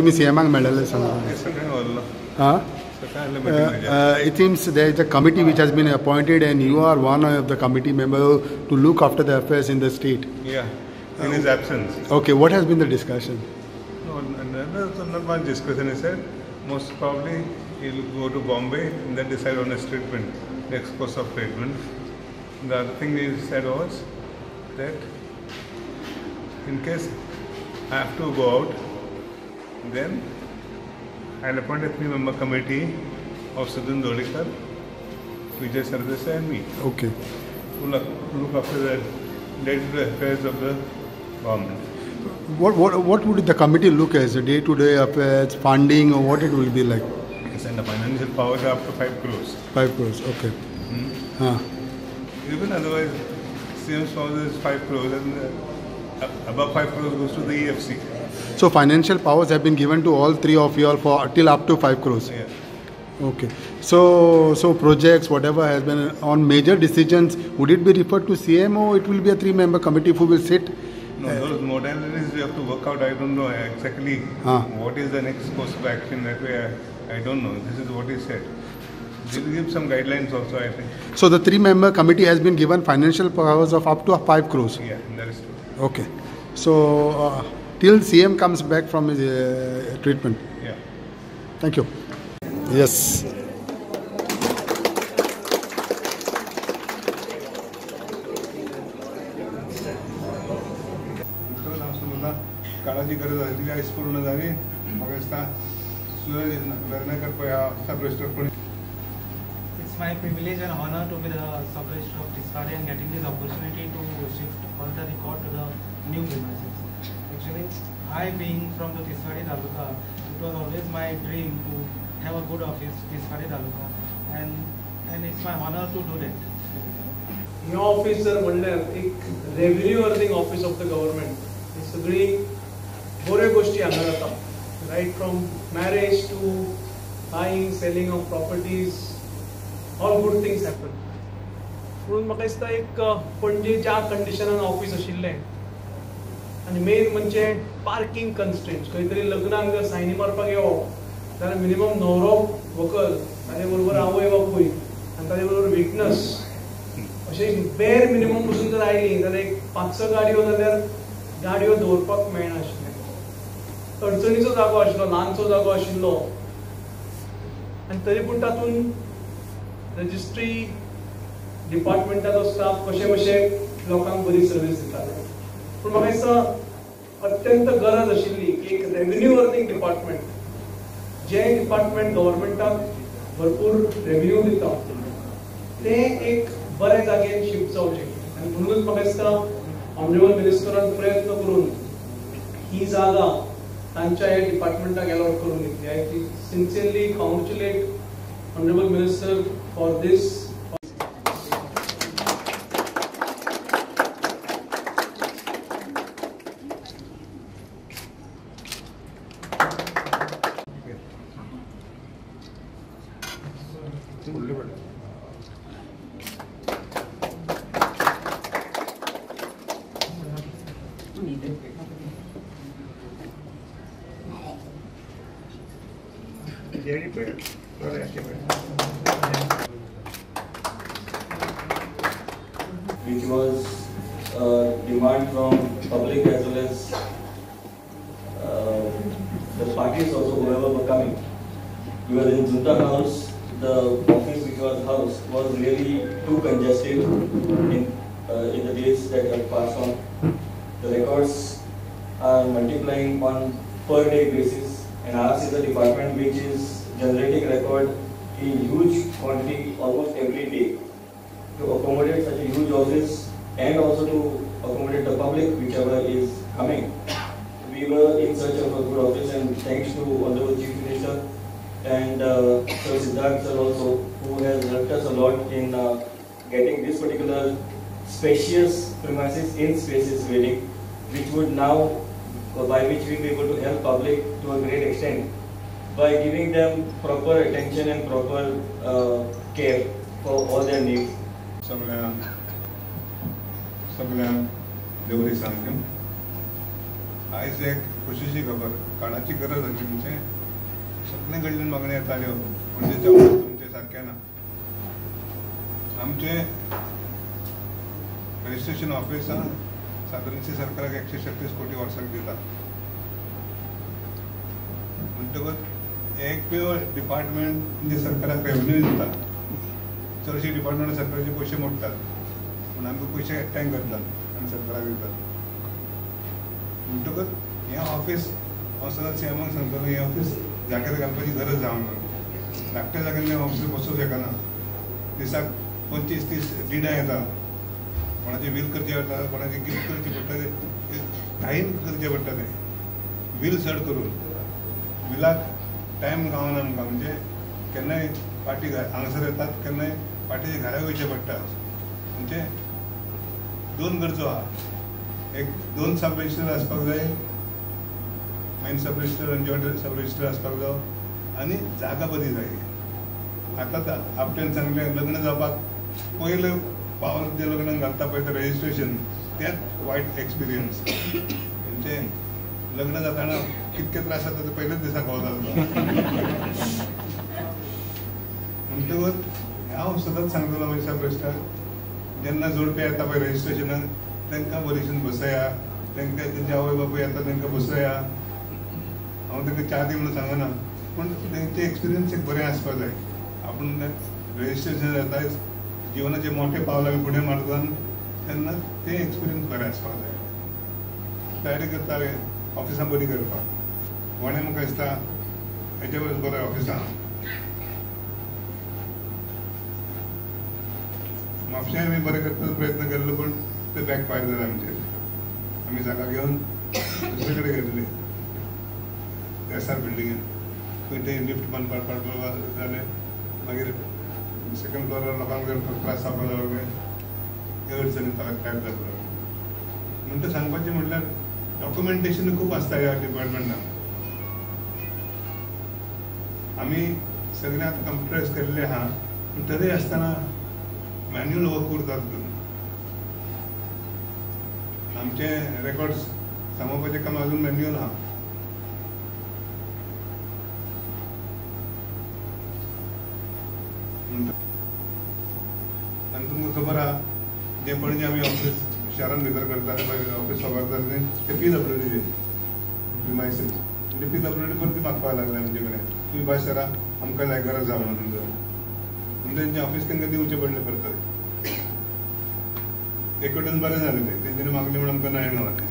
तुम्ही सीएमाक मेळिल्ले सांगा. हां, it seems there is a committee which has been appointed and you are one of the committee member to look after the affairs in the state. Yeah, in his absence. Okay, what has been the discussion? No, not much discussion. He said most probably he'll go to Bombay and then decide on his treatment, next course of treatment. The other thing he said was that in case I have to go out, then I'll appoint a 3-member committee of Sudin Dhavalikar, Vijay Sardesai and me. Okay. To look after the day-to-day affairs of the government. What would the committee look as? The day-to-day affairs, funding, or what it will be like? Yes, and the financial powers are up to 5 crores. 5 crores, okay. Huh. Even otherwise, CM's powers is 5 crores and above 5 crores goes to the EFC. So financial powers have been given to all three of you all for till up to 5 crores. Yeah. Okay. So projects, whatever has been on major decisions, would it be referred to CM or it will be a 3-member committee who will sit? No, those modalities we have to work out. I don't know exactly what is the next course of action. That way, I don't know. This is what he said. They will give some guidelines also, I think. So the 3-member committee has been given financial powers of up to 5 crores. Yeah, that is true. Okay. So till CM comes back from his treatment. Yeah. Thank you. Yes. काळाची गरज आसली आयज पूर्ण जाली. म्हाका दिसता सुरज वेर्णेकर पळय हा सब रजिस्टर पण. It's my privilege and honor to be the sub-registrar of Tiswadi and getting this opportunity to shift all the record to the new premises. Actually, I being from the Tiswadi Taluka, it was always my dream to have a good office, Tiswadi Taluka, and it's my honor to do that. हे office जर म्हणल्यार एक revenue earning office of the government. ही सगळी बऱ्यो गोश्टी हांगा जाता, right from marriage to buying, selling of properties, all good things happen. म्हणून म्हाका दिसता एक पणजे ज्या कंडिशनान ऑफिस आशिल्लें आनी मेन म्हणजे पार्किंग कन्स्ट्रेंट, खंय तरी लग्नाक जर सायनी मारपाक येवप जाल्यार मिनिमम न्हवरो व्हंकल, ताजे बरोबर आवय बापूय आनी ताजे बरोबर विटनस, अशें बेर मिनिमम पसून जर आयली जाल्यार एक 5-6 गाडयो जाल्यार गाडयो दवरपाक मेळनाशिल्लें. अडचणीचो जागो आशिल्लो, ल्हानसो जागो आशिल्लो आनी तरी पूण तातूंत रजिस्ट्री डिपार्टमेंटाचो स्टाफ कशें कशें लोकांक बरी सर्वीस दिताले. पूण म्हाका दिसता अत्यंत गरज आशिल्ली की एक रेव्हेन्यू अर्निंग डिपार्टमेंट, जें डिपार्टमेंट गव्हर्मेंटाक भरपूर रेव्हेन्यू दिता, तें एक बऱ्या जाग्यान शिफ्ट जावचें. आनी म्हणूनच म्हाका दिसता ऑनरेबल मिनिस्टरान प्रयत्न करून ही जागा तांच्या ह्या डिपार्टमेंटाक अलॉट करून दितली. I sincerely congratulate honourable minister for this. Which was demand from public as well as the parties also, whoever were coming. Because in Junta House, the office which was housed was really too congested in the days that have passed on. The records are multiplying on per day basis, and ours is a department which is generating record in huge quantity almost every day. To accommodate such a huge office and also to accommodate the public whichever is coming, we were in search of a good office, and thanks to Honorable Chief Minister and Sir Siddharth sir also, who has helped us a lot in getting this particular spacious premises in spacious building, which would now, by which we will be able to help public to a great extent by giving them proper attention and proper care for all their needs. सगळ्यांक देवरी सांगता आयज एक खोशीची खबर. काळाची गरज आसली म्हणजे सगळे कडल्यान मागण्यो येताल्यो म्हणजे तुमचे सारकें ना. आमचें रजिस्ट्रेशन ऑफिसान सादारणशी सरकाराक 136 कोटी वर्साक दिता. म्हणटकच एक प्युअर डिपार्टमेंट म्हणजे सरकाराक रेवेन्यू दिता. चडशी डिपार्टमेंटां सरकाराचे पयशे मोडटात पूण आमकां पयशे एकठांय करतात आनी सरकाराक दितात. म्हणटकच हें ऑफिस हांव सदांच सीएमाक सांगतालो, हें ऑफिस जाग्यार घालपाची गरज आहा म्हणून. धाकट्या जाग्यार ऑफिस बसूंक शकना. दिसाक 25-30 डिडां येता, कोणाचें वील करचें पडटा, कोणाचें गिफ्ट करचें पडटा, घाईन करचें पडटा. तें वील चड करून विलाक टायम गावना आमकां. म्हणजे केन्नाय पार्टी हांगासर येतात, केन्नाय पार्टीच्या घरा वयचें पडटा. म्हणजे दोन गरजो आहा, एक 2 सब रजिस्टर आसपाक जाय, मेन सब रजिस्टर आनी जॉयंट सब रजिस्टर आसपाक जाय आनी जागा बरी जाय. आतां आपल्यान सांगलें लग्न जावपाक पयलें पावल जें लग्नाक घालता पळय तें रजिस्ट्रेशन, तेंच वायट एक्सपिरियन्स. म्हणजे लग्न जाताना कितके त्रास जाता ते पयलेच दिसा कळता. म्हणटकच हांव सदांच सांगतलो म्हणजे सब रजिस्टर जेन्ना जोडपे येता पळय रजिस्ट्रेशनाक तांकां बरीशीन बसया, तांकां तेंचे आवय बापूय येता तांकां बसया. हांव तांकां च्या दी म्हणून सांगना, पूण तेंचे एक्सपिरियन्स एक बरें आसपाक जाय. आपूण रजिस्ट्रेशन जाता, जिवनाचे मोठे पावल आमी फुडें मारता तेन्ना तें एक्सपिरियन्स बरें आसपाक जाय. तयारी करता ऑफिसां बरी करपाक कोणें म्हाका दिसता हेच्या परस बरें ऑफिसां. म्हापश्यां आमी बरें करपाचो प्रयत्न केल्लो पूण ते बॅक फायर जालें आमचेर. आमी जागा घेवन दुसरे कडेन घेतली एस आर बिल्डिंगेन. थंय ते लिफ्ट बांदपाक पडपाक जालें, मागीर सेकंड फ्लोरार लोकांक त्रास जावपाक लागले, ते अडचणी तयार जावपाक लागले. म्हणटा सांगपाचें म्हटल्यार डॉक्युमेंटेशन खूब आसता ह्या डिपार्टमेंटान. आमी सगळें आतां कंप्युटरायज केल्लें आहा पूण तरी आसतना मॅन्युअल वर्क उरतात. आमचे रेकॉर्ड्स सांबाळपाचें काम अजून मॅन्युअल आहा. आनी तुमकां खबर आहा जें पणजे आमी ऑफिस शहरान भितर करताले ऑफिस वापरताले ते पीडब्ल्यूडीचे प्रिमायसीस, म्हणजे पीडब्ल्यूडी परती मागपाक लागले आमचे कडेन, तुमी भायर सरा आमकां जाय गरज आहा म्हणून तुमचो. म्हणजे तेंचें ऑफिस तांकां दिवचें पडलें परत. एक वटेन बरें जालें तें, तेंच्यांनी मागलें म्हूण आमकां नवें गावलें,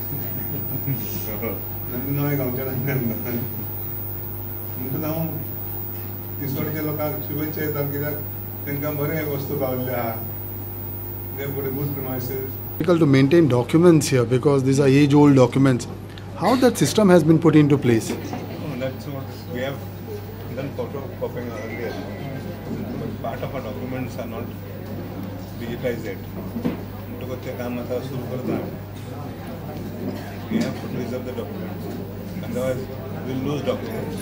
नवें गांवचें ना आमकां. म्हणटकच हांव तिसवाडीच्या लोकांक शुभेच्छा दिता कित्याक तांकां बरें वस्तू गावल्ल्यो आहा. They have got a good premises. Difficult to maintain documents here because these are age-old documents. How that system has been put into place? Oh, that's what we have done photocopying earlier. But part of our documents are not digitized yet. We have to preserve the documents. Otherwise, we'll lose documents.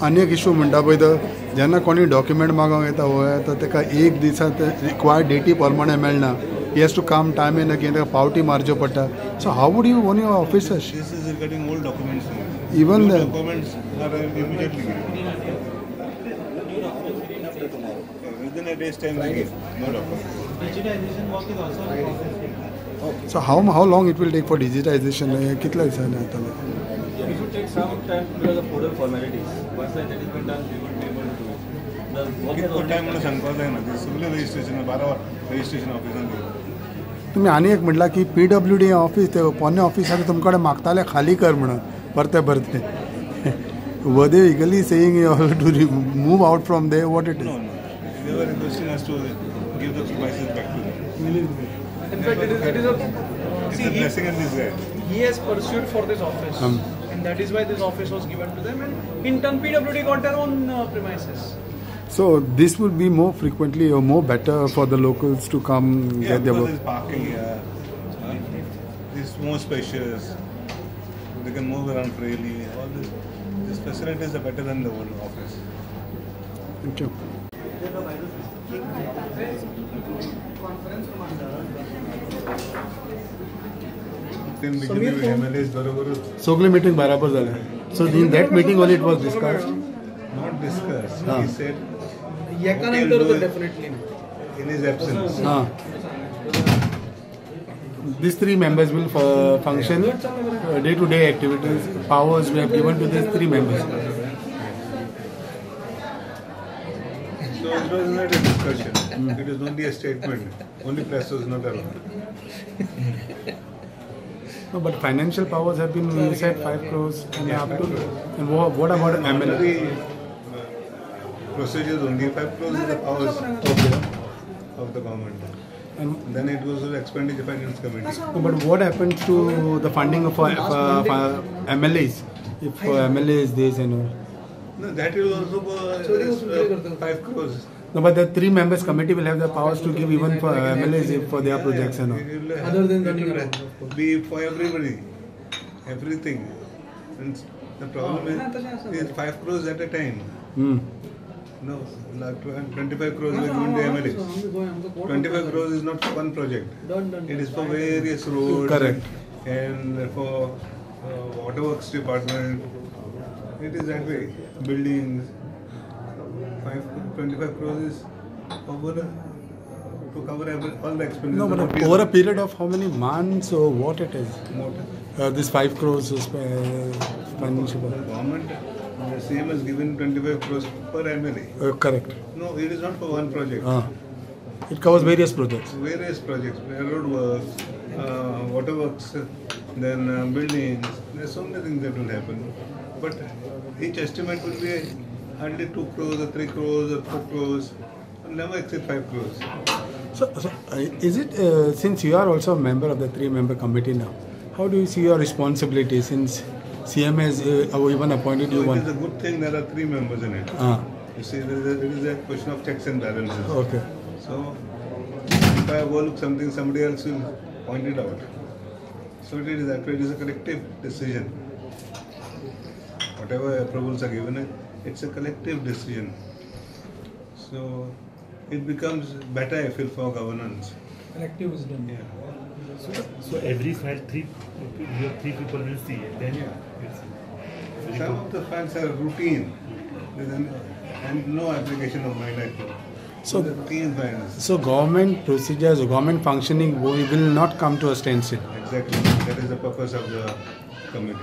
अनेक issue म्हणटा पळय तर जेन्ना कोणी document मागोंक येता वय तर ताका एक दिसा ते रिक्वायर्ड डेटी प्रमाणे मेळना. He has to come time and again, ताका पावटी मारच्यो पडटा. So how would you own your officers? This is regarding old documents. Even the documents are immediately given. Within a day's time, no document. Digitization work is also in process. So how long it will take for digitization? कितले दिसांनी जातलें? It would take some time because of order formalities. Once that has been done, we would be able to do it. The work has already time म्हणून सांगपाक जायना. सगळे registration 12 registration ऑफिसान. तुमी आनी एक म्हटलां की पीडब्ल्यूडी ऑफिस ते पोन्ने ऑफिस आतां तुमकां कडेन मागताले खाली कर म्हणून परते परते. Were they eagerly saying you have to move out from there? What it is? No, no. They were requesting us to give the premises back to them. In fact, it is a it's a blessing in disguise. He has pursued for this office, and that is why this office was given to them, and in turn PWD got their own premises. So this would be more frequently or more better for the locals to come get their work. There's parking here. It's more spacious. They can move around freely. All this, these facilities are better than the old office. Thank you. Conference room. MLAs बरोबर सगळे meeting बराबर झाले. So in that meeting only it was discussed. Not discussed. He said definitely in his absence. These three members will function day-to-day activities. Powers we have given to these three members. So it was not a discussion. It was only a statement. Only press was not allowed. No, but financial powers have been said 5 crores and up to. And what about MLA? Procedures only 5 crores is the powers of the government. And then it goes to the Expenditure Finance Committee. No, but what happens to the funding of MLAs? If MLAs this and all. No, that will also go 5 crores. No, but the 3 members committee will have the powers to give even for MLAs if for their projects and all. Other than running around, be for everybody, everything. And the problem is 5 crores at a time. No, like 25 crores were given to MLAs. 25 crores is not for one project. It is for various roads. Correct. And for waterworks department. It is that way. Buildings. 25 crores is over to cover all the expenses. No, but over a period of how many months or what it is? What? This 5 crores is financial. The government, the same has given 25 crores per MLA. Correct. No, it is not for one project. It covers various projects. Various projects, road works, water works, then buildings. There are so many things that will happen. But each estimate will be hardly 2 crores or 3 crores or 4 crores, never exceed 5 crores. So is it, since you are also a member of the 3-member committee now, how do you see your responsibility since CM has even appointed you one? It is a good thing there are 3 members in it. You see, it is a question of checks and balances. Okay. So, if I overlook something, somebody else will point it out. So it is that way, it is a collective decision. Whatever approvals are given, it's a collective decision. So it becomes better, I feel, for governance. Collective wisdom. Yeah. So every file, three people will see it. Then it's some of the files are routine, and no application of mind, I feel. So routine files. So government procedures, government functioning, we will not come to a standstill. Exactly. That is the purpose of the committee.